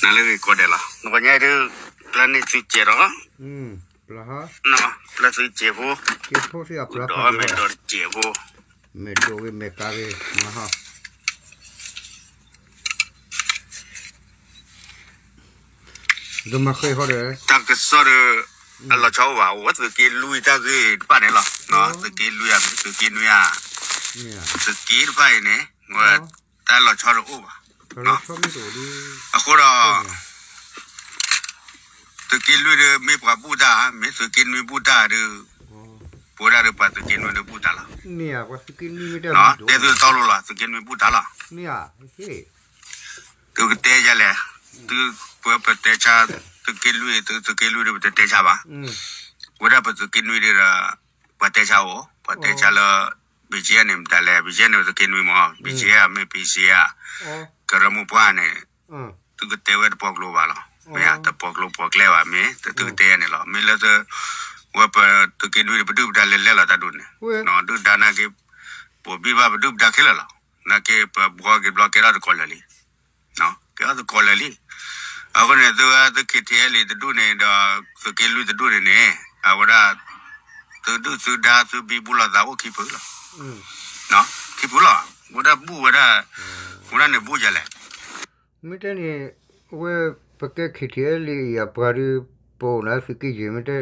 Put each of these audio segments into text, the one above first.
နၤလၢဂ့ၤကိးဒဲးလီၤ. နကညါဒုး ပျၢ်န့ၢ်သုစဲးဒီး ပျၢ်သုစဲးဖိ, ဒီးမဲာ်ဒီးတစဲးဖိ, မဲာ်ဒိးဂ့ၤမဲာ်ကါဂ့ၤ, တၢ်ကစီၣ်ဒီး အလီၤဆီအိၣ်ဘၣ်, အဝဲသုးက့လွံၢ်တၢ်ဂ့ၢ်တဖၣ်န့ၣ်လီၤ. သုးက့လွံၢ်ဧါ, သုးက့နွံဧါ, သုးက့တဖၣ်အံၤန့ၣ် ဝဲတၢ်လီၤဆီတအိၣ်ဘၣ်. အဃိဒီး သုးက့လွံၢ်ဒီး မ့ၢ်ပှၤဘူၣ်တၢ်, မ့ၢ်သုးက့နွံဘူၣ်တၢ်ဒီး ပဝဲဒၣ်ဒီးပှၤသုးက့နွံဒီးဘူၣ်တၢ်လီၤ. တဲသုတီလိၤလီၤ, သုးက့နွံဘူၣ်တၢ်လီၤ. သုကတဲယၤလဲၣ်, သုပတဲဆါ သုးက့လွံၢ်, သုးက့လွံၢ်ဒီးပတတဲဆါဘၣ်. ဝဲဒၣ်ပသုးက့နွံဒီး ပှၤတဲဆါအိၣ်, ပှၤတဲဆါလၢ ဘံၣ်ကၠ့န့ၣ် မတၤလဲၣ်, ဘံၣ်ကၠ့န့ၣ် သုးက့နွံမ့ၢ်, ဘံၣ်ကၠ့ဧါ, မ့ၢ်ဘံၣ်ကၠ့ဧါ, ကရၢမိၢ်ပှၢ်န့ၣ် သုကတဲဝဲတပီၤကျိၤဘၣ်လီၤ. မ့ၢ်ဧါ, တပီၤကျိၤပီၤကျဲဘၣ်, မ့ၢ်သုကတဲယၤန့ၣ်လီၤ. မ့ၢ်လၢသု ဝဲပသုးက့နွံဒီး ပဒုၣ်ပဒါလဲၤလဲၤလီၤတၢ်ဒိၣ်န့ၣ်, ဒုၣ်ဒါနာ်က့ ပဘံၣ်ဘၣ်ပဒုၣ်ပဒါခဲလၢာ်လီၤ. နာ်က့ပဘှီက့ၤဘျီကဲထီၣ်တကိးလၢာ်လံ, ကဲထီၣ်တကိးလၢာ်လံ. အဃိန့ၣ် သုဝဲသုး ခ့ထံအဲလ်အ့ တဒူၣ်န့ၣ်ဒီး သုးက့လွံၢ်တဒူၣ်န့ၣ်န့ၣ် အဝဲဒၣ် သုဒုၣ်သုဒါသုဘံဘူလိာ်သးအိၣ်ခံဖုလီၤ. ခံဖုလီၤ. ဝဲဒၣ်ဘူၣ်ဝဲဒၣ်, ဝဲဒၣ်န့ၣ်ဘူၣ်ယၤလဲၣ်. မ့ၢ်တဲန့ၣ် အဝဲ ပကဲ ခ့ထံအဲလ်အ့ အပှၤဒီး ပအိၣ်နၤသုးက့ယဲၢ် မ့ၢ်တဲ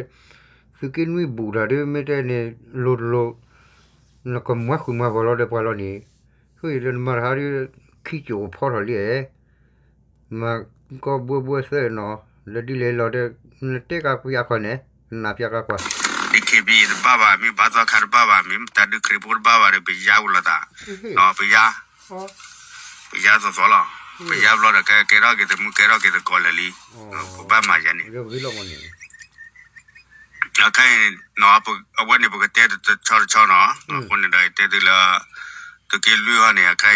သုးက့နွံဘူၣ်တၢ်ဒီး မ့ၢ်တဲန့ၣ် လိၤတလိၤ နကမၤဃုာ်မၤပှၤလီၤဒီးပှၤလီၤန့ၣ်, ဃိဒီးနမၤတဟါဒီး ခံကၠိၣ်ဖီထီၣ်လံဧါ, မၤကီဘှဲဘှဲသၢနီၤ, လၢဒ်လဲၣ်လီၤဒီး နတဲကါပှၤကွၢ်န့ၣ်, နနၢ်ပၠးကါကွၢ်. ဒ်ခ့ပံတဘၣ်ဘၣ်, မ့ၢ်ဘါသီခါတဘၣ်ဘၣ်, မ့ၢ်တၢ်ဒုးခရံာ်ဖိတဘၣ်ဘၣ်ဒီး ပယါဝံၤလိာ်သး, ပယါ ပယါသီသီလီၤ. ပယါဘျီဒီး ကဲထီၣ်က့ၤတမုၢ်ကဲထီၣ်က့ၤတကိးလၢာ်လံ, ပဘၣ်မၤယၤန့ၣ်. အခဲအံၤ အဝဲန့ၣ်ပကတဲတဆီတဆီနီၤ, အဃိန့ၣ်ဒီးတဲသုလၢ သုးက့လွံၢ်အံၤန့ၣ် အခဲ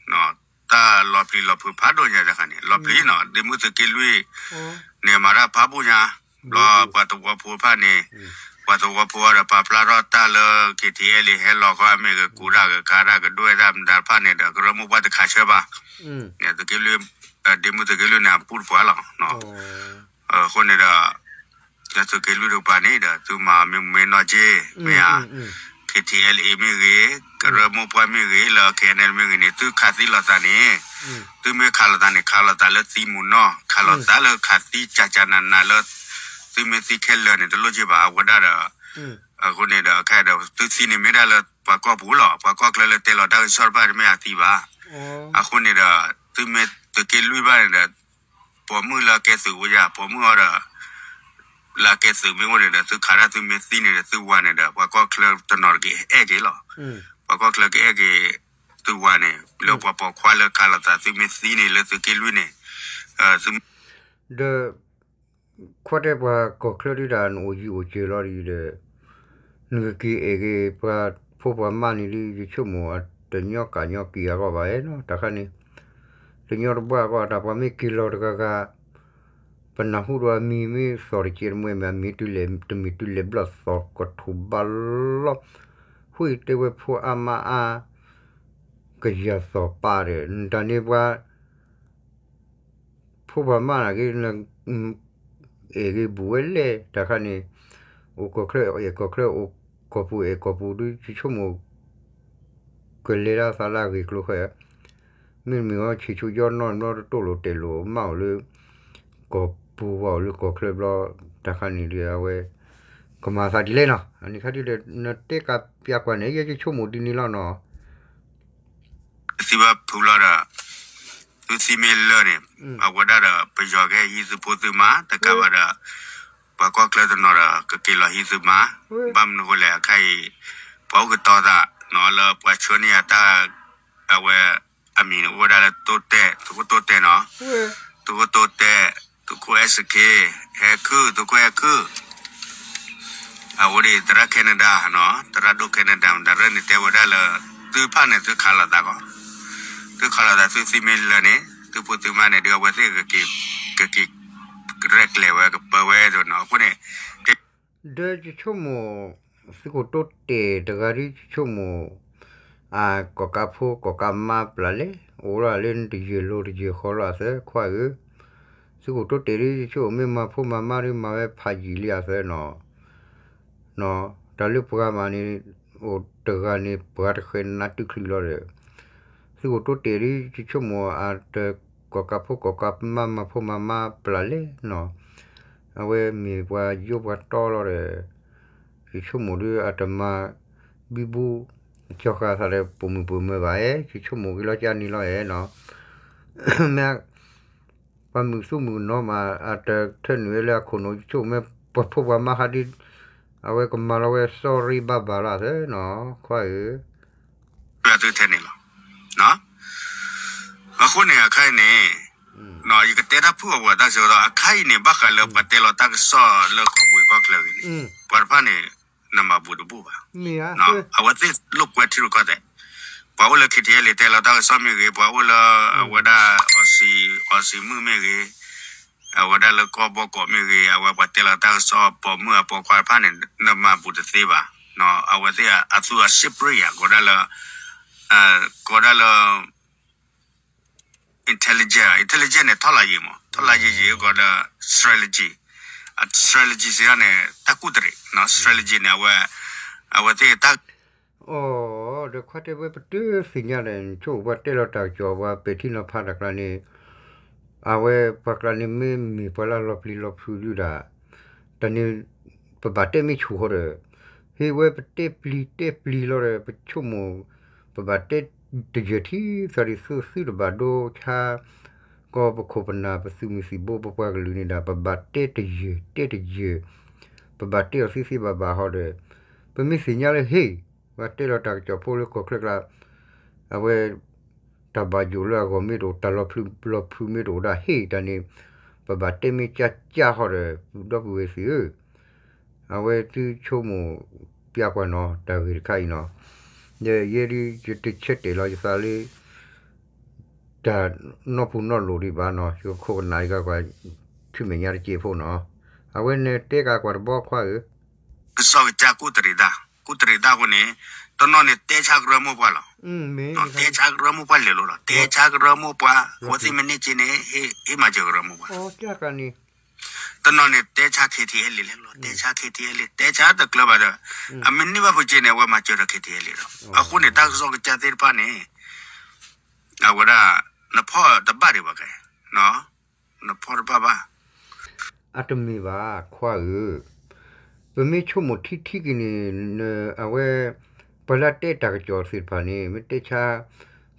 အံၤ တၢ်လီၤပျံၤလီၤဖုးဖးဒိၣ်ညါတခါန့ၣ် လီၤပျံၤနီၤ, ဒ်မုၢ်သုးက့လွံၢ်န့ၣ် မၤတၢ်ဖးဘိၣ်ညါ, ဘျီပှၤသဝီဖိတဖၣ်န့ၣ်, ပှၤသဝီဖိဒီး ပာ်ဖျါထီၣ်တၢ်လၢ ခ့ထံအဲလ်အ့ ဟဲလီၤခီ မ့ၢ်ကကူးတၢ်ကခါတၢ်ကဒွဲၣ်တၢ်မတၤတဖၣ်န့ၣ်ဒီး ကရၢမိၢ်ပှၢ်တခးဆၢဘၣ်, သုးက့လွံၢ်, ဒ်မုၢ်သုးက့လွံၢ်န့ၣ် အပူတပှၤလီၤ. အဃိန့ၣ်ဒီး သုးက့လွံၢ်တကပၤန့ၣ်ဒီး သုမၤမ့ၢ်မ့ၢ်နီၢ်က့, မ့ၢ်ဧါ, ခ့ထံအဲလ်အ့ မ့ၢ်ဂ့ၤ, ကရၢမိၢ်ပှၢ်မ့ၢ်ဂ့ၤ, လၢ ခ့ၣ်အဲၣ်အၣ်အူလ့ၣ် မ့ၢ်ဂ့ၤန့ၣ် သုခးသံလိာ်သးန့ၣ်, သုမ့ၢ်ခးလိာ်သးန့ၣ် ခးလိာ်သးလၢသံမုၢ်နီၢ်, ခးလိာ်သးလၢခးသံကၢ်ကၢ်နးနးလၢ သုမ့ၢ်သံခဲလၢာ်န့ၣ် တလိၣ်က့ဘၣ်. အဝဲဒၣ်ဒီး အဃိန့ၣ်ဒီး ခဲအံၤဒီး သုသံန့ၣ်မ့ၢ်ဒၣ်လၢပှၤကီၢ်ပူၤလီၤ. ပှၤကီၢ်ချၢလၢတဲလီၤတၢ်ကစီၣ်တဖၣ်န့ၣ် မ့ၢ်အသံဘၣ်. အဃိန့ၣ်ဒီး သုမ့ၢ်သုးက့လွံၢ်ဘၣ်န့ၣ်ဒီး ပိာ်မုၣ်လၢအကဲသုးအိၣ်ယၤ, ပိာ်မုၣ်အီၤဒီး လၢအကဲသုးမ့ၢ်အိၣ်န့ၣ်ဒီး သုခးတၢ်သုမ့ၢ်သံန့ၣ်ဒီး သုဝၤန့ၣ်ဒီး ပှၤကီၢ်ချၢတနီၤတက့ၢ်အဲၣ်က့ၤလီၤ. ပှၤကီၢ်ချၢကအဲၣ်က့ၤသုဝၤန့ၣ် လၢပှၤပိာ်ခွါလၢခးလိာ်သးသုမ့ၢ်သံန့ၣ် လၢသုးက့လွံၢ်န့ၣ်, သု ဒီး ကွၢ်တဲပှၤကီၢ်ချၢဒုးတၢ်နအိၣ်ယံၤအိၣ်စၢၤလီၤဒ်ဒီး နကက့ၤအဲၣ်က့ၤပှၤဖိပှၤမါန့ၣ်လံ ယဆိကမိၣ်တညီကးညီက့ၤအဂီၢ်ဘၣ်နီၤ တၢ်ခါန့ၣ်, တညီတဘၣ်အဂီၢ် တၢ်ပှၤမ့ၢ်က့ၤလီၤတဂၤဂၤ ပနၢ်ဟူဒီးအမံၤမ့ၢ်သီၣ်တကဲးတမှဲးမ့ၢ် အမံၤတုၤလဲၣ်တမံၤတုၤလဲၣ်ဘျီၣ်သီၣ်ကထူၣ်ဘၣ်လီၤ, ဃိတဲဝဲဖိအါမါအါ ကယၤသီၣ်ပာ်ဒီး နတၢ်န့ၣ်ပှၤ ဖိပှၤမါနာ်က့ အဲၣ်ဂ့ၤဘူးဝဲလဲၣ် တၢ်ခါန့ၣ်, အိၣ်ကီၢ်ချၢအဲၣ်ကီၢ်ချၢ အိၣ်ကီၢ်ပူၤအဲၣ်ကီၢ်ပူၤဒုး ယဆိကမိၣ် ကလဲၤဒၣ်သးလၢအဂ့ၢ်ကျိၤဃဲ, မ့တမ့ၢ်ဝဲဆံးဆူၣ်ယီၢ်နီၢ်ဘျီတတိၢ်လိာ်တဲာ်လိာ် မ့ၢ်အိၣ်လၢ ကီၢ်ပူၤဝဲအိၣ်လၢကီၢ်ချၢဘျီ တၢ်ခါန့ၣ်ဒီး အဝဲ ကမၤသးဒ်လဲၣ်နီၤ, အန့ၣ်ခါဒ်ဒီး နတဲကးပျးကွၢ်န့ၣ် ယဲယဆိကမိၣ်ဒ်န့ၣ်လီၤနီၤ. သံဘၣ်ဖုးလီၤဒီး သုသံမ့ၢ်လၢာ်န့ၣ် အဝဲဒၣ်ဒီး ပယီၤကဟဲဟံးသုဖိသုမါ တကးဘၣ်ဒီး ပှၤကီၢ်ချၢတနီၤဒီး ကက့ၤလီၤဟံးသုမါ, ဘၣ်မနုၤဃိလဲၣ် အခါအံၤ ပှၤအိၣ်ကတီၤသးနီၤ လၢပှၤဆှၢန့ၢ်ယၤတၢ် အဝဲ အမံၤန့ၣ် အိၣ်ဝဲဒၣ်လၢတိတဲာ် သုးခိၣ်တိတဲာ်နီၤ, သုးခိၣ်တိတဲာ် သုးခိၣ်အဲၣ်စခ့ ဟဲခုၣ် သုးခိၣ်ဟဲခုၣ် အဝဲဒၣ်သရၣ် Canada နီၤ သရၣ်ဒိၣ် Canada မတၤရဲၣ်န့ၣ် တဲဝဲဒၣ်လၢ သုဖၣ်န့ၣ် သုခးလိာ်သးကီး, သုခးလိာ်သး သုသံမ့ၢ်လၢာ်န့ၣ် သုဖိသုမါန့ၣ် ဒုးအဝဲသ့ၣ် ကက့ၤရဲၣ်ကျဲၤဝဲ ကပၢဝဲဒၣ်နီၤ အဃိန့ၣ် ဒီးယဆိကမိၣ် သုးခိၣ်တိတဲာ်တဂၤဒုး ယဆိကမိၣ် အကီၢ်ကးဖိ ကီၢ်ကးမါပျၢ်လဲၣ် အိၣ်လီၤလၢနတယၢၢ်လိၤတယၢၢ်ဃီလီၤအသး ခွါဧၢ, သုးခိၣ်တိတဲာ်ဒ်ယဆိကမိၣ်မ့ၢ်မၤဖိမၤမါဒ်မၤဝဲဖးယံာ်လံအသၢနီၤ, တၢ်လၢပှၤမးန့ၣ် အိၣ်တဂၤန့ၣ် ပှၤတဃဲးနးတုၤချုးလီၤဒီး, သုးခိၣ်တိတဲာ်ဒ်ယဆိကမိၣ်အတကိးကးဖိကိးကးမါ မၤဖိမၤမါပျၢ်လဲၣ်နီၤ, အဝဲမ့ၢ်ပှၤယိပှၤတီလီၤဒီး, ယဆိကမိၣ်ဒ်အတမၤဘံဘူ ကၠီဃာ်သးဒီးပိာ်မုၣ်ပိာ်မၢၤဘၣ်ဧါ, ယဆိကမိၣ်က့ၤလီၤကၢ်န့ၣ်လီၤဧါနီၤ, မ့ၢ် ပှၤမုာ်သူၣ်မုာ်နီၤမး အတထၢနုာ်ဝဲလၢအခိၣ်နူာ် ယဆိကမိၣ်မ့ၢ်ပှၤဖိပှၤမါဟးဒ်, အဝဲကမၤလီၤဝဲ sorry ဘၣ်ဘၣ်လီၤအသၢနီၤ ခွါဧၢ, လၢအသုထဲန့ၣ်လီၤ. အဃိန့ၣ် အခါအံၤန့ၣ် ယကတဲတၢ်ဖုၣ်အီၤပှၤတၢ်ဆၢကတီၢ် အခါအံၤန့ၣ် ဘၣ်ဃးလၢပှၤတဲလီၤတၢ်ကစီၣ်လၢကီၢ်ပူၤအံၤကီၢ်ချၢဂ့ၤန့ၣ် ပှၤတဖၣ်န့ၣ် နမၤဘူးတဘူးဘၣ်. အဝဲသ့ၣ်လိာ်ကွဲထံရူၢ်ကီၢ်သဲး, ပှၤအိၣ်လၢ KTLA တဲလီၤတၢ်ကစီၣ်မ့ၢ်ဂ့ၤ, ပှၤအိၣ်လၢအဝဲဒၣ် အီစံၤမုၣ်မ့ၢ်ဂ့ၤ, အဝဲဒၣ်လၢကီၢ်ဘီကီးမ့ၢ်ဂ့ၤ, အဝဲပှၤတဲလီၤတၢ်ကစီၣ်ပိာ်မုၣ်အပိာ်ခွါတဖၣ်န့ၣ် နမၤဘူးတသ့ဘၣ်. အဝဲသ့ၣ်အသူၣ်အ separate ယၤ ကိးဒၣ်လၢ ကိးဒၣ်လၢ intelligence, intelligence န့ၣ် ထီၣ်လၢယံၤမး, ထီၣ်လၢယံၤယံၤကီးဒီး strategy, အ strategy စ့ၢ်ကီးန့ၣ် တၢ်ကူၣ်တရံး, strategy န့ၣ် အဝဲ, အဝဲသ့ၣ်တၢ် အိ ဒီးခွါတဲဝဲပတသ့ၣ်ညါဒီး နဆိကမိၣ်ပှၤတဲလီၤတၢ်ကစီၣ် ပှၤပဲာ်ထံနီၤဖးတၢ်ကျါန့ၣ်, အဝဲပှၤကျါန့ၣ်မ့ၢ်မ့ၢ်ပှၤလၢလီၤပျံၤလီၤဖုးဒုဒၣ်, တၢ်န့ၣ် ပဘၣ်တဲမ့ၢ်ဆူၣ်ဃီဒီး, ဟ့ၣ်ဝဲပတဲပျံၤတဲပျံၤလီၤဒီး ပဆိကမိၣ် ပဘၣ်တဲတယၢၢ်ထံသးဒ်သိးသုတဘၣ်ဒိဆါ ကီၢ်ပခိၣ်ပနၢ်ပသုးမုၢ်သံၣ်ဘိပပှၤကလုာ်န့ၣ်ဒၣ် ပဘၣ်တဲတယၢၢ်တဲတယၢၢ်, ပဘၣ်တဲအီၤသ့သ့ဘၣ်ဘၣ်ဃီဒီး, ပမ့ၢ်သ့ၣ်ညါလၢဟ့ၣ် ပှၤတဲလီၤတၢ်ကစီၣ်ဖိလၢကီၢ်ချၢကျါ, အဝဲ တၢ်ဘၣ်ယိၣ်လၢအဂီၢ်မ့ၢ်တအိၣ် တၢ်လီၤပျံၤလီၤဖုးမ့ၢ်တအိၣ်ဒၣ်ဟ့ၣ်တၢ်န့ၣ်, ပဘၣ်တဲမ့ၢ်ကၢ်ကၢ်ဃီဒီး ဒီပုၢ်ဝဲၢ်သ့ၣ်ဧၢ, အဝဲသုဆိကမိၣ်ပျါကွၢ်နီၤ တၢ်ဂ့ၢ်တခါအံၤနီၤ, ဒီးယဲဒ်ယတဆၢတဲာ်လီၤယသးလၢ တၢ်နီၢ်ပူၤနီၢ်လိၤဒံးဘၣ်နီၤ, ယကခိၣ်ကနၣ်ယကကွၢ် ထွံၣ်မဲာ်ညါတက့ၢ်ဖိနီၤ, အဝဲန့ၣ်တဲကကွၢ်တဘျီခွါဧၢ, ကစီၣ်ကစၢ်ကူၣ်တရံးတၢ်, ကူၣ်တရံးတၢ်အဃိန့ၣ်, တနီၤန့ၣ်တဲဆါကရၢမိၢ်ပှၢ်လီၤ, တဲဆါကရၢမိၢ်ပှၢ်လဲၤလိၤလီၤ, တဲဆါကရၢမိၢ်ပှၢ် အဝဲသ့ၣ်မ့ၢ်န့ၢ်က့န့ၣ် ဟ့ၣ်မၤစၢၤကရၢမိၢ်ပှၢ်, တနီၤန့ၣ်တဲဆါ KTLA လဲၤလိၤ တဲဆါ KTLA တဲဆါတကျၢၤဘၣ်ဒီး, အမ့ၢ်န့ၢ်ဘၣ်ပူၤက့န့ၣ် အဝဲမၤစၢၤဒီး KTLA လီၤ, အဃိန့ၣ် တၢ်ကစီၣ်ကစၢ်သ့ၣ်တဖၣ်န့ၣ် အဝဲဒၣ် နဖီၣ်တဘၣ်ဒံးဘၣ်ကဲ, နဖီၣ်တဘၣ်ဘၣ်, အတမ့ၢ်ဘၣ်ခွါဧၢ, ပမ့ၢ်ဆိကမိၣ်ထံထံက့ၤန့ၣ်, အဝဲ ပှၤလၢအတဲတၢ်ကစီၣ်သ့ၣ်တဖၣ်န့ၣ် မ့ၢ်တဲဆါ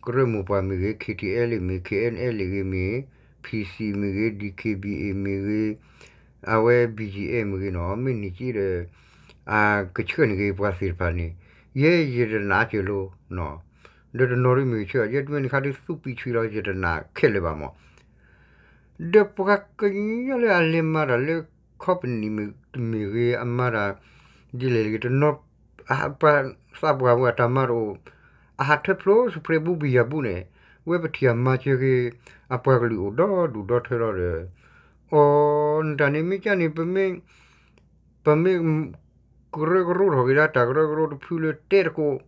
ကရၢမိၢ်ပှၢ်မ့ၢ်ဂ့ၤ, KTLA မ့ၢ် KNLA ဂ့ၤမ့ၢ်, PC မ့ၢ်ဂ့ၤ, DKBA မ့ၢ်ဂ့ၤ, အဝဲ BGF မ့ၢ်ဂ့ၤနီၤ, မ့ၢ်န့ၢ်က့ဒီး အကဆှၢန့ၢ်က့ၤပှၤသ့ၣ်တဖၣ်န့ၣ်, ယဲယတနာ်စၢၤလိၤ, ဒီးတနီၤဒ်မ့ၢ်ဂ့ၤဆၢ ယဲတမ့ၢ်နခါဒ်သူၣ်ပံးဆွံလီၤ ယတနာ်ခဲလၢာ်ဘၣ်မး, ဒီးပှၤကညီလၢအလဲၤမၤတၢ်လၢ ခီပနံၣ်မ့ၢ်ဂ့ၤ အမၤတၢ် ဒ်လဲၣ်ဂ့ၤ တနီၤ ပှၤသးပှၢ်ဝဲအတၢ်မၤတအိၣ်, အဟးထၢဖျိ စပရ့းဘူးဘံၣ်ယၤဘူးန့ၣ်, ဝဲပထံၣ်အမၤစၢၤက့ၤ အပှၤကလုာ်အိၣ်ဒီဒူၣ်ဒီထၢလီၤဒီး, အိ နတၢ်န့ၣ်မ့ၢ်ကၢ်န့ၣ် ပမ့ၢ် ပမ့ၢ်ကရၢကရိထီၣ်က့ၤဒၣ် တၢ်ကရၢကရိတဖုလၢတဲတကိး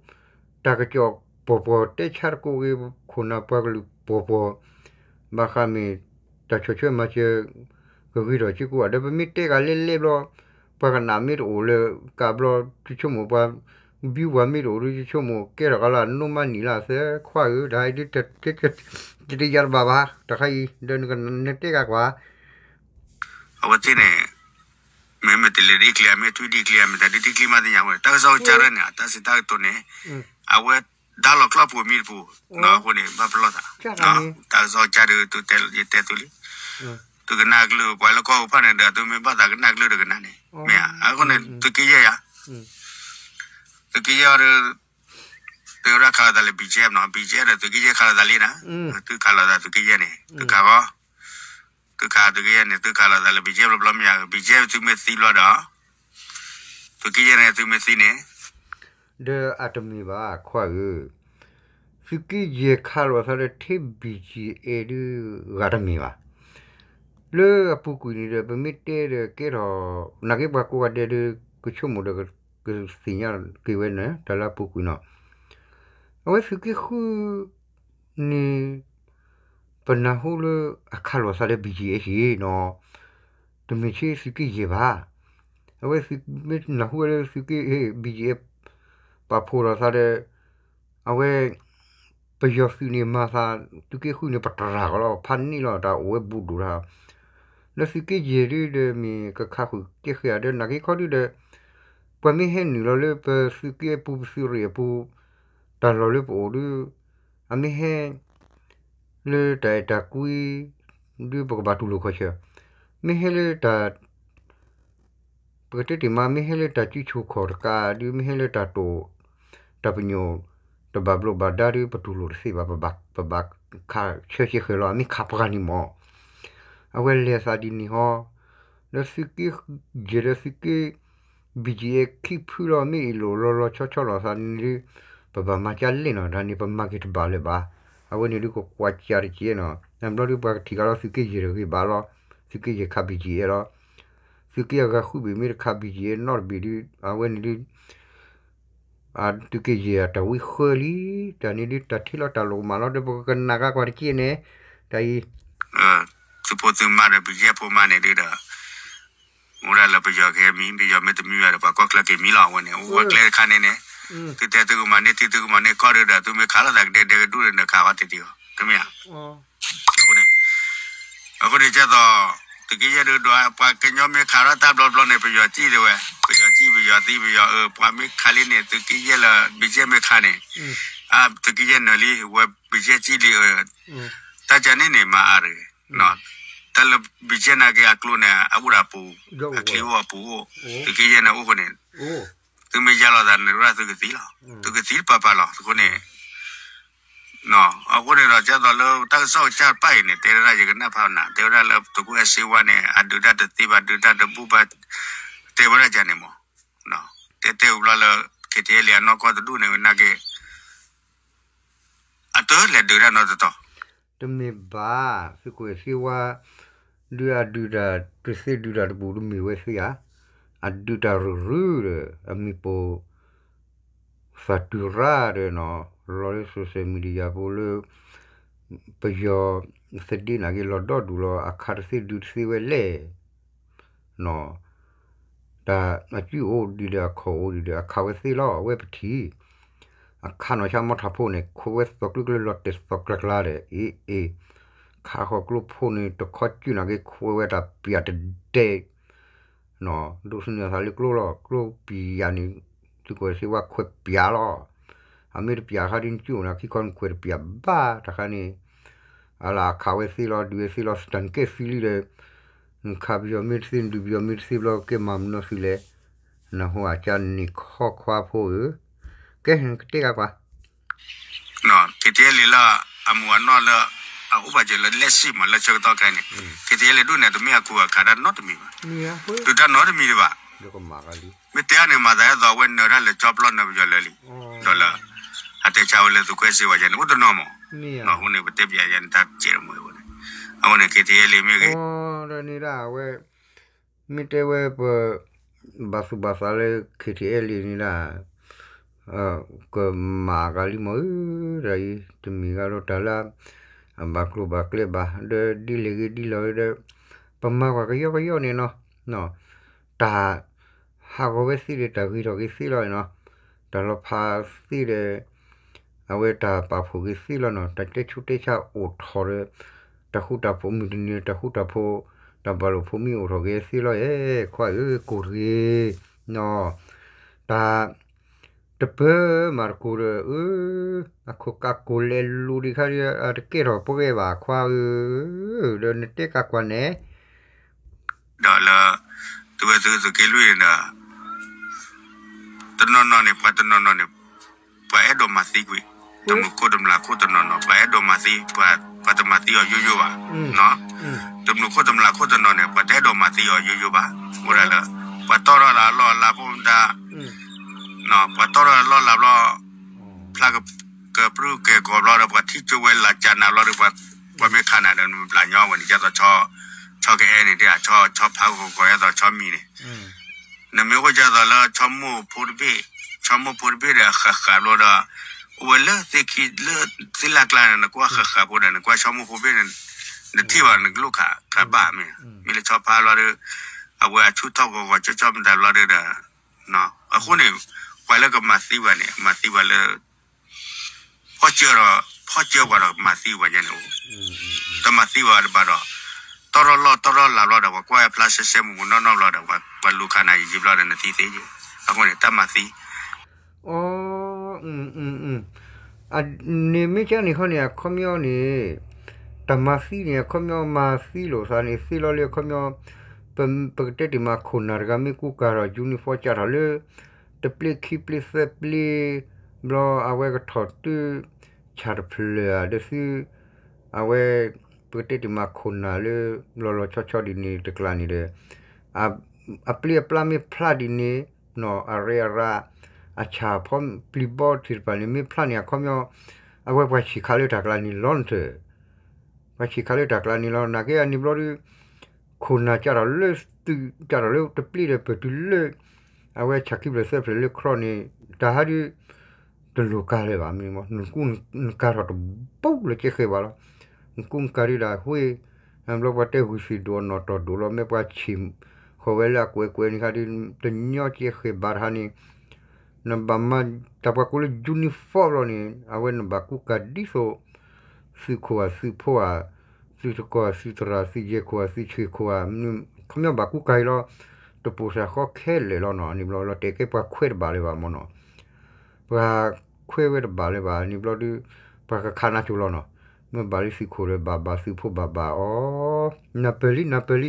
တၢ်ကစီၣ်ပီၢ်ပီၢ် တဲဆါတကိးဂ့ၤ ခိၣ်နၢ်ပှၤကလုာ်ပီၢ်ပီၢ်, ဘၣ်ဃးမ့ၢ်တၢ်ဆီၣ်ထွဲမၤစၢၤ ကဂ့ၤထီၣ်စ့ၢ်ကီးဧါ, ဒီးပမ့ၢ်တဲကလဲၤလဲၤဘျီ ပှၤကနၣ်မ့ၢ်တအိၣ်လၢကးဘျီ ယဆိကမိၣ်ပှၤ view ပှၤမ့ၢ်တအိၣ်ဒီး ယဆိကမိၣ်ကဲထီၣ်ကလၢ no money လၢအသၢခွါဧၢ, တဟါအံၤဒ် တယၤတဘၣ်ဘၣ် တခါအံၤ ဒီးနတဲကကွၢ် အဝဲသ့ၣ်န့ၣ် မ့မ့ၢ်တလဲၤဒ်ကျံ မ့ၢ်ထွံဒ်ကျံ မ့ၢ်တၢ်ဒ်ကျံမးသ့ၣ်ညါဝဲ တၢ်ကစီၣ်ကစၢ်ရဲၣ်န့ၣ် တၢ်စံးတၢ်ကတိၤန့ၣ် အဝဲဒါလီၤကျီၢ်ပူၤမံၤတပူၤ အဃိန့ၣ် ဘၣ်ပလီၢ်သး တၢ်ကစီၣ်ကစၢ်ဒီး ယတဲသုလံ သုကနၣ်ကျၢၢ် ပှၤလၢကီၢ်ပူၤဖၣ်န့ၣ်ဒီး သုမ့ၢ်ဘၣ်သးကနၣ်ကျၢၢ်တကနၣ်န့ၣ် မ့ၢ်ဧါ အဃိန့ၣ် သုးက့ယဲၢ်ယါ သုးက့ယဲၢ်ဒီး သုးရၣ်ခးလိာ်သးလၢ BGF နီၤ BGF ဒီးသုးက့ယဲၢ်ခးလိာ်သးလံနၤ သုခးလိာ်သးသုးက့ယဲၢ်န့ၣ် သုခးဃီ သုခးသုးက့ယဲၢ်န့ၣ် သုခးလိာ်သးလၢ BGF ဘျီဘျီမ့ၢ်ဧါ BGF သုမ့ၢ်သံဘျီဒီး သုးက့ယဲၢ်န့ၣ် သုမ့ၢ်သံန့ၣ် ဒီးအတမ့ၢ်ဘၣ်ခွါဧၢ, သုးက့ယဲၢ်ခးလိာ်သးလၢထံ BGF ဒုး ဂၤတမ့ၢ်ဘၣ်. လၢအပူၤကွံာ်န့ၣ်ဒီး ပမ့ၢ်တဲဒီးကဲထီၣ် နာ်က့ပှၤကိးဂၤဒဲးဒီး ကဆိကမိၣ်ဒီး ကသ့ၣ်ညါက့ၤဝဲန့ၣ် တၢ်လၢအပူၤကွံာ်နီၤ. အဝဲသုးက့ဃုန့ၣ် ပနၢ်ဟူလၢအခးလိာ်သးလၢ ဘံၣ်ကၠံၣ်အဲၣ် နီၤ, တမ့ၢ်ဆ့သုးက့ယဲၢ်ဘၣ်. အဝဲမ့ၢ်နၢ်ဟူဝဲလၢသုးက့ ဘံၣ်ကၠံၣ်အဲၣ် ပာ်ဖှိၣ်လိာ်သးဒီး အဝဲ ပယီၤသုးန့ၣ်မၤသး သုးက့ဃုန့ၣ် ပတရၢ်ကီးလီၤ ဖးန့ၢ်လီၤ တၢ်အိၣ်ဝဲဘူးဒိၣ်တၢ် လၢသုးက့ယဲၢ်ဒုဒီးမ့ၢ်ကခးဃုာ်ကဲဃုာ်ဧါဒီး နာ်က့ခီဒုဒီး ပှၤမ့ၢ်ဟဲနုာ်လီၤလၢပသုးက့အပူၤ ပသုးရ့ၣ်အပူၤ တၢ်လီၢ်လၢပအိၣ်ဒု အမ့ၢ်ဟဲ လၢတၢ်အဲၣ်တၢ်ကွံ ဒုပကဘၣ်တူၢ်လိာ်ခီၣ်ဆၢ, မ့ၢ်ဟဲလၢတၢ် ပကတဲတ့ၢ်မး မ့ၢ်ဟဲလၢတၢ်စုဆူၣ်ခီၣ်တကး ဒုမ့ၢ်ဟဲလၢတၢ်တိာ် တၢ်ပညိၣ် တဘၣ်ဘျိးဘၣ်ဒါဒု ပတူၢ်လိာ်တသ့ဘၣ် ပဘၣ်ခးဆၢက့ၤဃဲၤလီၤ အမ့ၢ်ခးပှၤန့ၣ်မး အဝဲလဲၤသးဒ်န့ၣ်ဟီ လၢသုးက့ယဲၢ်ဒီးသုးက့ ဘံၣ်ကၠံၣ်အဲၣ် ခံဖုလီၤ မ့ၢ်အ့ၣ်လိာ်လီၤလီၤဆီဆီလိာ်သးန့ၣ်ဒု ပဘၣ်မၤကၢလဲၣ်နီၤ တၢ်န့ၣ်ပမၤက့ၤတဘၣ်လၢၤဘၣ်. အဝဲန့ၣ်ဒုကကွၢ်ကၢတက့ၢ်နီၤ တဘျီဒုပှၤကထံၣ်ကဒီးသုးက့ယဲၢ်တဂ့ၤဘၣ်လီၤ သုးက့ယဲၢ်ခးဘံၣ်ကၠံၣ်အဲၣ်လီၤ သုးက့အဂၤဃုဘ့ၣ်မ့ၢ်တခးဘံၣ်ကၠံၣ်အဲၣ်နီတဘ့ၣ်ဒု အဝဲန့ၣ်ဒု သုးက့ယဲၢ်အတၢ်ဝံဃၢလံ တၢ်န့ၣ်ဒု တၢ်ထံၣ်လီၤတၢ်လိၣ်မးလီၤ ဒီးပကကနၣ်ကကွၢ်တက့ၢ်န့ၣ် တၢ်အံၤ သုးဖိသုးမါဒီး ဘံၣ်ကၠံၣ်အဲၣ်ဖိမါန့ၣ်ဒုဒီး မူဒါလၢပယီၤကဟဲမံ ပယီၤမ့ၢ်တမံဘၣ်ဒီး ပှၤကီၢ်ချၢက့ၤမံလီၤ အဝဲန့ၣ် အိၣ်ဝဲကျဲတခါန့ၣ်န့ၣ် သုတဲသုကမၤန့ၢ်ထံသုကမၤန့ၢ်ကီၢ်ဒုဒီး သုမ့ၢ်ခးလိာ်သးကဒဲဒဲကဒူၣ်ဒီး နခးဝဲတ့ၢ်တ့ၢ်အီၤ တမ့ၢ်ဧါ အဃိန့ၣ် အဃိန့ၣ်ကဲသိး သုးက့ယဲၢ်ဒုဒီး ပှၤကညီမ့ၢ်ခးထီၣ်တၢ်ဘျီဘျီန့ၣ် ပယီၤစံၣ်ဒၣ်ဝဲ ပယီၤစံၣ် ပယီၤသံ ပယီၤအၢ ပှၤမ့ၢ်ခးလံန့ၣ် သုးက့ယဲၢ်လၢ ဘံၣ်ကၠံၣ်အဲၣ်မ့ၢ်ခးန့ၣ် အသုးက့ယဲၢ်နၢၤလံ ဝဲဘံၣ်ကၠံၣ်အဲၣ်စံၣ်လံ တၢ်ကန့ၣ်န့ၣ် မၤအါတဂ့ၤ တၢ်လၢဘံၣ်ကၠံၣ်အဲၣ်နာ်က့အကျိန့ၣ် အအိၣ်ဒီးအပူၤ အချံအိၣ်အပူၤအိၣ် သုးက့ယဲၢ်န့ၣ်အိၣ်ဃိန့ၣ် သုမ့ၢ်ယါလီၤသးန့ၣ် ရၣ်သုကသံလီၤ သုကသံတပၤပၤလီၤ အဃိန့ၣ် အဃိန့ၣ်ဒီး ကဲသိးလၢတၢ်ကစီၣ်ကစၢ်တဖၣ်အံၤန့ၣ် တဲဝဲဒၣ်ယကနၣ်ဖးနၤ တဲဝဲဒၣ်လၢသုးခိၣ်အဲၣ်စ့ဝါန့ၣ် အဒုးတၢ်တသ့ဘၣ် ဒုးတၢ်တဘူၣ်ဘၣ် တဲဝဲဒၣ်ကန့ၣ်မး တဲတဲဝံၤဘျီလၢ ခ့ထံအဲလ့ၣ် အနီၢ်ကီၢ်တဒူၣ်န့ၣ် နာ်က့ အတလဲၤဒုးတၢ်နီတတီၤ တမ့ၢ်ဘၣ် သုးခိၣ်အဲၣ်စ့ဝါ ဒုးအဒုးတၢ်တသ့ဒုးတၢ်တဘူၣ်တမ့ၢ်ဝဲသ့ဧါ, အဒုးတၢ်ရုၢ်ရုၢ်ဒီး အမံၤပိာ် သးတုၤရၣ်ဒီးနီၤ လီၤလၢ social media ဖိလၢ ပယီၤသဒ့နာ်က့လီၤဒီဒူၣ်လီၤ အခးတသ့ဒုးတသ့ဝဲလဲၣ် နီၤ တၢ်အစုၣ်အိၣ်ဒံးဒီးအခီၣ်အိၣ်ဒံးဒီးအခးဝဲသ့လီၤ အဝဲပထံၣ် အခးနီၤဆါမီထးဖိန့ၣ် ခိးဝဲသီၣ်ကျၢၢ်ကျၢၢ်လီၤတဲာ်သီၣ်ကျၢၢ်ကျၢၢ်ဒီး အ့ၣ်အ့ၣ် ခးဃီၤကျိဖိန့ၣ် တခီစုၣ်နာ်က့ခိးဝဲတၢ်ပၠးတဒဲး ဒိးသန့ၤအသးလၢကျိလီၤ ကျိပၠးန့ၣ် သုးခိၣ်အဲၣ်စ့ဝါခွဲးပၠးလီၤ အမ့ၢ်တပၠးအခါဒ်နစုၣ်အိၣ်န့ၣ် ခံခီနခွဲးတပၠးဘၣ်တခါန့ၣ် အလၢအခးဝဲသ့လီၤ ဒုးဝဲသ့လီၤ စတၢ်နကဲသံလံဒီး နခးပယီၤမ့ၢ်တသ့ နဒုးပယီၤမ့ၢ်တသ့ဘျီ ကဲမၤမနုၤသုလဲၣ် နဟိအကါန့ၣ်ခီခွါဖိဧၢ ကဲနကတဲကကွၢ် ခ့ထံအဲလ့ၣ်လၢ အမူအနီၢ်လၢ အအိၣ်ဘၣ်စၢၤလၢလဲၣ်စံၣ်မးလၢဆၢကတီၢ်ခဲအံၤန့ၣ် ခ့ထံအဲလ့ၣ်ဒိၣ်န့ၣ် တမ့ၢ်အခူအခးတၢ်နီတမံၤဘၣ် ဒုးတၢ်နီတမံၤဒံးဘၣ် မ့ၢ်တဲအါန့ၣ် မၤသးဒ်သိးအဝဲနၢၤတၢ်လၢကၠီပျီနၢၤပယီၤလၢာ်လံ ဒီးလၢ အတဲဆါဝဲလၢသုးခိၣ်အဲၣ်စ့ဝါယဲန့ၣ် အိၣ်တနီၤမး အဃိန့ၣ် ပတဲပၠးယဲန့ၣ်တၢ်ကဲးတမူအဃိန့ၣ် အဃိန့ၣ် ခ့ထံအဲလ့ၣ်မ့ၢ်ဂ့ၤ အဝဲ မ့ၢ်တဲဝဲပ ဘၣ်သူၣ်ဘၣ်သးလၢ ခ့ထံအဲလ့ၣ်န့ၣ်ဒၣ် ကမၤဂၤလံမးဧၢ တၢ်အံၤ တမ့ၢ်ဂၤဒီးတၢ်လၢ အဘၣ်ကျိၤဘၣ်ကျဲဘၣ် ဒီးဒ်လဲၣ်ဂ့ၤဒ်လဲၣ်ဂ့ၤဒီး ပမၤကွၢ်ကယီကယီန့ၣ်နီၤ တၢ် ဟးဂီၤဝဲသ့ဒီးတၢ်ဂ့ၤထီၣ်က့ၤသ့လီၤနီၤ တၢ်လီၤဖးသ့ဒီး အဝဲတၢ်ပာ်ဖှိၣ်က့ၤသ့လီၤနီၤ တၢ်တဲဆူးတဲဆါအိၣ်ထီၣ်ဒီး တၢ်ဃူတၢ်ဖိးမုၢ်တနံၤ တၢ်ဃူတၢ်ဖိး တၢ်ဘၣ်လိာ်ဖိးမံအိၣ်ထီၣ်က့ၤသ့လီၤ အဲ ခွါဧၢ ကိၢ်တဂ့ၤ နီၤ တၢ် တပၢၢ်မၤတကိၤဒီး အခိၣ်ကးကိၢ်လဲၤလိၤဒံးခါဒီး အတကဲထီၣ်ပှဲၤဘၣ်ခွါဧၢ ဒီးနတဲကကွၢ်န့ၣ် ဒီးလၢ သုဝဲသုသုးက့လွံၢ်န့ၣ်ဒီး တနီၤနီၤန့ၣ် ပှၤတနီၤနီၤန့ၣ် ပှၤအဲၣ်ဒိးမၤသံကွံာ် တမုၢ်ခိၣ်တမျၢ်ခိၣ်တနီၤနီၤ ပှၤအဲၣ်ဒိးမၤသံ ပှၤတမၤသံအီၤယိယိဘၣ် တမုၢ်ခိၣ်တမျၢ်ခိၣ်တနီၤန့ၣ် ပှၤတအဲၣ်ဒိးမၤသံအီၤယိယိဘၣ် အိၣ်ဒၣ်လၢ ပှၤတီၢ်ထီၣ်လၢအလီၢ်အလၤဖိမတၤ ပှၤတီၢ်ထီၣ်လၢအလီၢ်အလၤဘျီ ဖျါကပြုၢ်ကဲၤကီၤဘျီဒီး ပှၤထံၣ်ကၠိဝဲလၢကၢနၤဘျီဒီး ပှၤမ့ၢ်ခးနၤဒီး နဘျးညီဝဲန့ၣ် ဒ်သိး ဆီကအဲၣ်န့ၣ် ဒ်သိး ဆီဖးဂီၤဂီၤ ဒ်သိးဆီမံၤန့ၣ် နမ့ၢ်အိၣ်ဒ်သိးလၢဆီမိၢ်ဖိတဘ့ၣ် ဆီမိၢ်ဖိတဘ့ၣ်ဒီး အဃးဃးဘျီဒီး အိၣ်ဝဲလၢသ့ၣ်ခံလၢသ့ၣ်လၢ်ကျါန့ၣ် နကွၢ်ဃးဃးဖိဒီး နကွၢ်ဆီမိၢ်ဖိဘ့ၣ်န့ၣ် နထံၣ်ဘၣ်နကလိၣ်ခးခးဘၣ်မ့ၢ်ဧါ, မ့ၢ်လၢဆီဖါဘျီဒီး အဝဲအဆူၣ်ထီၣ်ဂီၤဂီၤကၠီၣ်ကၠီၣ်မတၤဘျီဒီး အဃိန့ၣ် ပှၤလၢကမၤသံပှၤန့ၣ် မၤသံပှၤလၢ ဖီၣ်စၢၤဒီး ဖီၣ်စၢၤပှၤဒီးမၤသံပှၤညါန့ၣ်အိၣ်, တမၤသံပှၤတဘၣ်ဒီး တီၢ်ထီၣ်လီၢ်တီၢ်ထီၣ်လၤဘျီဒီး ပှၤကွၢ်ဖျါဆဲဆဲမုၢ်မုၢ်နီၢ်နီၢ်ဘျီဒီး ပှၤလူၤခးနၤယံာ်ယံာ်ဘျီဒီး နသံသ့ယဲၢ်, အဃိန့ၣ် တၢ်မၤသံ အီ န့ၣ်မ့ၢ်ကန့ၣ်ခီန့ၣ် အခီပညီန့ၣ် တၢ်မၤသံန့ၣ် အခီပညီမၤသံလိာ်သးန့ၣ် သ့လီၤလၢအခီပညီ ပ ပကတဲတ့ၢ်မးခိၣ်နၢ်တဂၤမ့ၢ်ကူကၤဒီး uniform ကၢ်ထီၣ်လၢ တပျ့ခံပျ့သၢပျ့ ဘျီအဝဲကထီၣ်တု ဆၣ်တဖျၢၣ်ဧါဒီးသု အဝဲ ပကတဲတ့ၢ်မးခိၣ်နၢ်လၢ လီၤလီၤဆီဆီဒ်န့ၣ်တကျါန့ၣ်ဒီး အပျ့အပျါမ့ၢ်ဖျါဒ်န့ၣ် နီၢ်အရ့အရါ အဆၣ်ဖီပျံၤဘီထံၣ်တဖၣ်န့ၣ် မ့ၢ်ဖျါန့ၣ် အခီပညီ အဝဲပှၤဆံးခါလၢတၢ်ကျါန့ၣ်လီၤနထၢၣ် ပှၤဆံးခါလၢတၢ်ကျါန့ၣ်လီၤ. နာ်က့အန့ၣ်ဘျီဒု ခိၣ်နၢ်ကၢ်ထီၣ်လၢသု ကၢ်ထီၣ်လၢတပျ့ဒီးပတုၤလၢ အဝဲဆၣ်ခံဖျၢၣ်သၢဖျၢၣ်လၢခီန့ၣ် တၢ်ဟးဒု တလိၣ်ကၤလၢၤဘၣ်မ့ၢ်မး နကူနကၤထီၣ်တဘူးလၢကဲဃဲဘၣ်လီၤ. နကူနကၤဒုဒၣ်ဝ့ၢ် ဘျီပှၤတဲဂုၢ်သ့ၣ်ဒိၣ်အနီၢ်တီၢ်ဒိၣ်လီၤ မ့ၢ်ပှၤဆံးဃီၤဝဲလၢအကွဲးကွဲးန့ၣ်ခါဒု တညီကဲဃဲဘၣ်တဟါန့ၣ် နဘၣ်မၤတၢ်ပှၤကိးလၢ uniform လီၤန့ၣ် အဝဲနဘၣ်ကူကၤဒ်သိး သုးခိၣ်ဧါ သုးဖိဧါ သုးတကီၢ် သုးသရၣ် သုးယဲၢ်ခိၣ်ဧါ သုးဆံးခိၣ်ဧါ ခီပညီဘၣ်ကူကၤအံၤလီၤ. တပိာ်စၢၤဃီခဲလၢာ်လီၤနီၤ န့ၣ်ဘျီလီၤတဲာ်ကဲပှၤခွဲးတဘၣ်လၢၤဘၣ်မ့ၢ်နီၤ ပှၤခွဲးဝဲတဘၣ်လၢၤဘၣ် န့ၣ်ဘျီဒု ပှၤကခးနါစိၤလီၤနီၤ မ့ၢ်ဘၣ်လၢသုးခိၣ်လၢၤဘၣ် ဘၣ်သုးဖိဘၣ်ဘၣ်အီၤ နၢ်ပၢၢ်လံ နၢ်ပၢၢ်လံ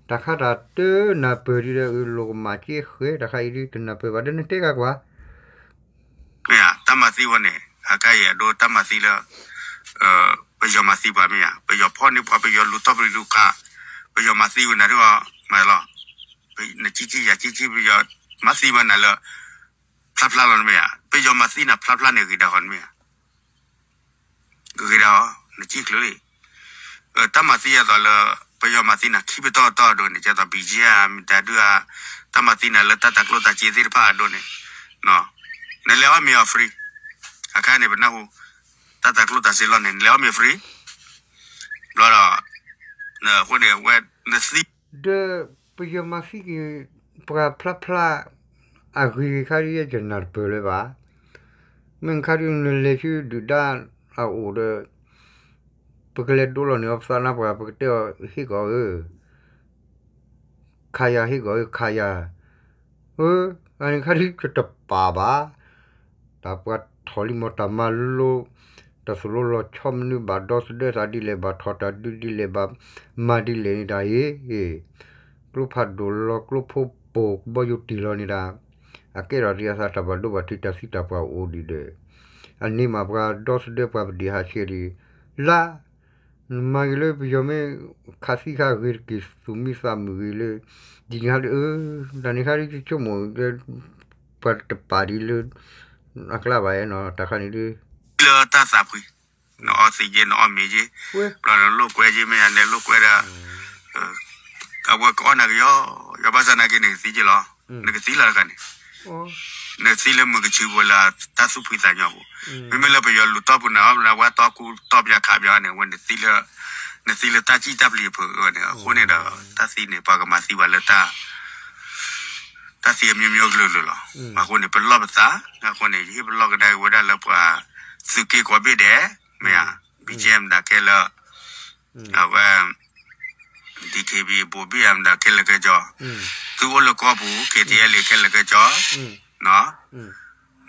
တၢ်ခါတၢ်တၢနၢ်ပၢၢ်ဒံးဒီး အလိၤကမၣ်ကဲဃဲ တၢ်ခါအံၤဒု တနၢ်ပၢၢ်ဘၣ်ဒီးနတဲကၤကွၢ် မ့ၢ်ဧါ တၢ်မၤသံဝဲန့ၣ် အကါအံၤအဒိတၢ်မၤသံလၢ ပယီၤမၤသံပှၤမ့ၢ်ဧါ ပယီၤဖီၣ်န့ၢ်ပှၤ ပယီၤလူၤတီၢ်ပလူၤခး ပယီၤမၤသံဝဲနၤဒ်အီၤ မၤလီၤ နကံကံယၤကံကံ ပယီၤမၤသံဝဲနၤလၢ ဖျါဖျါလီၤနမ့ၢ်ဧါ ပယီၤမၤသံနၤဖျါဖျါန့ၣ်ဂ့ၤဒၣ်ဃီနမ့ၢ်ဧါ ဂ့ၤဒၣ်အီၤ နကံချုးလံ တၢ်မၤသံအသိးလၢ ပယီၤမၤသံနၤခံပတီၢ်တီၢ်အဒိန့ၣ် ကဲသိး ဘံၣ်ကၠံ မတၤဒုဧါ တၢ်မၤသံနၤလၢတၢ်တၤကျိၣ်တၤစ့သ့ၣ်တဖၣ်အဒိန့ၣ် နလဲၤအီၣ်မ့ၤအီၤ free အခါန့ၣ် ပနၢ်ဟူ တၢ်တၤကျိၣ်တၤစ့လီၤန့ၣ် နလဲၤအီၣ်မ့ၤ free ဘျီဒီး အဃိန့ၣ် ဝဲ နသံ ဒီး ပယီၤမၤသံက့ၤ ပှၤဖျါဖျါ အဂ့ၤခါဒုးယဲယနၢ်တပၢၢ်လၢၤဘၣ် မ့ၢ်ခါဒုးနလဲၤဆူဒုၣ်ဒါအအိၣ်ဒီး ပကလဲၤဒိလီၤန့ၢ်အီၤပသးနါပှၤ ပကတဲအီၤဟ့ၣ်ကီးဧၢ ခါယၤဟ့ၣ်ကီးဧၢ ခါယၤ အန့ၣ်ခါဒုးတပာ်ဘၣ် တၢ်ပှၤထီၣ်လံမီၤတၢ်မၤလိ တၢ်သိၣ်လိလီၤဆီမနုၤဘၣ်ဒီသဒၢသးဒ်လဲၣ် ဘၣ်ထီၣ်တၢ်ဒုးဒ်လဲၣ် ဘၣ်မၤဒ်လဲၣ်န့ၣ်တၢ်ဟ့ၣ် ကျိဖးဒိၣ်လီၤ ကျိဖိပိာ်ကဘီယူၤတံၢ်လီၤန့ၣ်တၢ် အကဲထီၣ်ဒ်အသးတၢ်ဘၣ်ဒိဘၣ်ထံးတၢ်သံတၢ်ပှၢ်အိၣ်ဒံးဒီး အန့ၢ်မးပှၤဒီသဒၢပှၤပဒံးဟးဆှဲးဒံး လၢ နမၤဂ့ၤလၢပယီၤမ့ၢ်ခးသံခါဂ့ၤတက့ၢ် သူၣ်မံသးမုာ်ဂ့ၤလၢ ဒ်န့ၣ်ခါဒ် တၢ်န့ၣ်ခါဒ်ဆိကမိၣ် ပှၤတပာ်ဒံးလၢ အကျါဘၣ်နီၤ တၢ်ခါန့ၣ်ဒ် လၢတၢ်သးဖှံ နအီသံးက့ နအီမ့ၤက့ ဘျီနလိာ်ကွဲက့ မ့ၢ်ယၤနလိာ်ကွဲဒီး အဝဲကအီၣ်နၤကယီ ယီဘၣ်ဆၣ်နာ်က့ နကသံက့လီၤ နကသံလီၤတခါန့ၣ် နသံလၢမုၢ်ကဆူးပူၤလၢတၢ်သူၣ်ဖှံသးညီပူၤ မ့မ့ၢ်လၢပယီၤလူၤတီၢ်ပူၤနၤ ဝဲတီၢ်ကူတီၢ်ပၠးခးပၠးန့ၣ် ဝဲနသံလၢ နသံလၢတၢ်စံၣ်တၢ်ပျံၤအဖုးဝဲန့ၣ် အဃိန့ၣ်ဒီး တၢ်သံန့ၣ် ပှၤကမၤသံပှၤလၢတၢ် တၢ်သံအမျိုးမျိုးကလုာ်ကလုာ်လီၤ. အဃိန့ၣ် ပလီၢ်ပသး အဃိန့ၣ် ယဟ့ၣ်ပလီၢ်ကဒါဝဲဒၣ်လၢပှၤသုးက့ကိးဘ့ၣ်ဒဲး မ့ၢ်ဧါ ဘံၣ်ကၠံ မတၤခဲလၢာ် အဝဲ DKB ဘိးဘံၣ် မတၤခဲလၢာ်ကဲကၠီ သုအိၣ်လၢကီၢ်ပူၤ KTLA ခဲလၢာ်ကဲကၠီ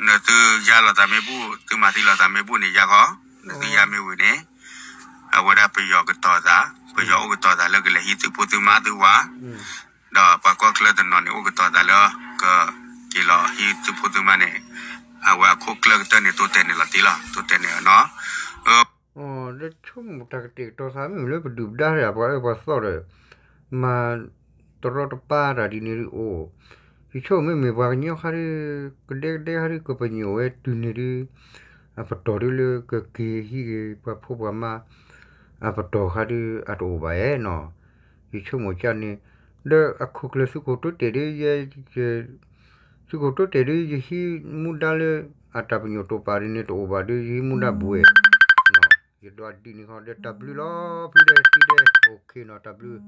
နသုယါလီၤသးမ့ၢ်ဘူၣ် သုမၤသံလီၤသးမ့ၢ်ဘူၣ်န့ၣ် ယါဃီ နသုယါမ့ၢ်ဝံၤန့ၣ် အဝဲဒၣ်ပယီၤကတီၤသး ပယီၤအိၣ်ကတီၤသးလၢကလဲၤဟံးသုးဖိသုးမါသုဝၤ ဒီးပှၤကီၢ်ချၢတနီၤန့ၣ် အိၣ်ကတီၤသးလၢ ကက့ၤလီၤဟံးသုးဖိသုးမါန့ၣ် အဝဲအခိၣ်ကျၢၢ်ကတၢၢ်န့ၣ် တိတဲာ်န့ၢ်လီၤတံၢ်လီၤ တိတဲာ်န့ၢ်နီၤ ဒီးဆိကမိၣ်တၢ်ကတဲာ်ကတီၤသးမ့ၢ်လၢပဒုၣ်ပဒါဒီး ပှၤအၢပှၤသီဒီး မၤတရီတပါတၢ်ဒ်န့ၣ်ဒ်အိၣ် ယဆိကမိၣ်မ့မ့ၢ်ပှၤကညီခါဒ် ကဒဲကဒဲခါဒ် ကပညိၣ်ဝဲတုၤန့ၣ်ဒ် အပတီၢ်ဒ်လၢကက့ၤဟံးက့ၤပှၤဖိပှၤမါ အပတီၢ်ခါဒ် အတအိၣ်ဘၣ်ဧါနီၤ ယဆိကမိၣ်ကန့ၣ် ဒီးအခိၣ်ကျၢၢ်သုးခိၣ်တိတဲာ်ဒ် သုးခိၣ်တိတဲာ်ဒ် ယဟံးမူဒါလၢ အတၢ်ပညိၣ်တိာ်ပာ်ဒ်န့ၣ်တအိၣ်ဘၣ်ဒီး ယဟံးမူဒါဘှဲၣ်, ယဒွးဒံးန့ၣ်ခီဒီး တၢ်ဘျုးလီၤ ဖုဒဲးသံဒဲး OK နီၤ တၢ်ဘျုး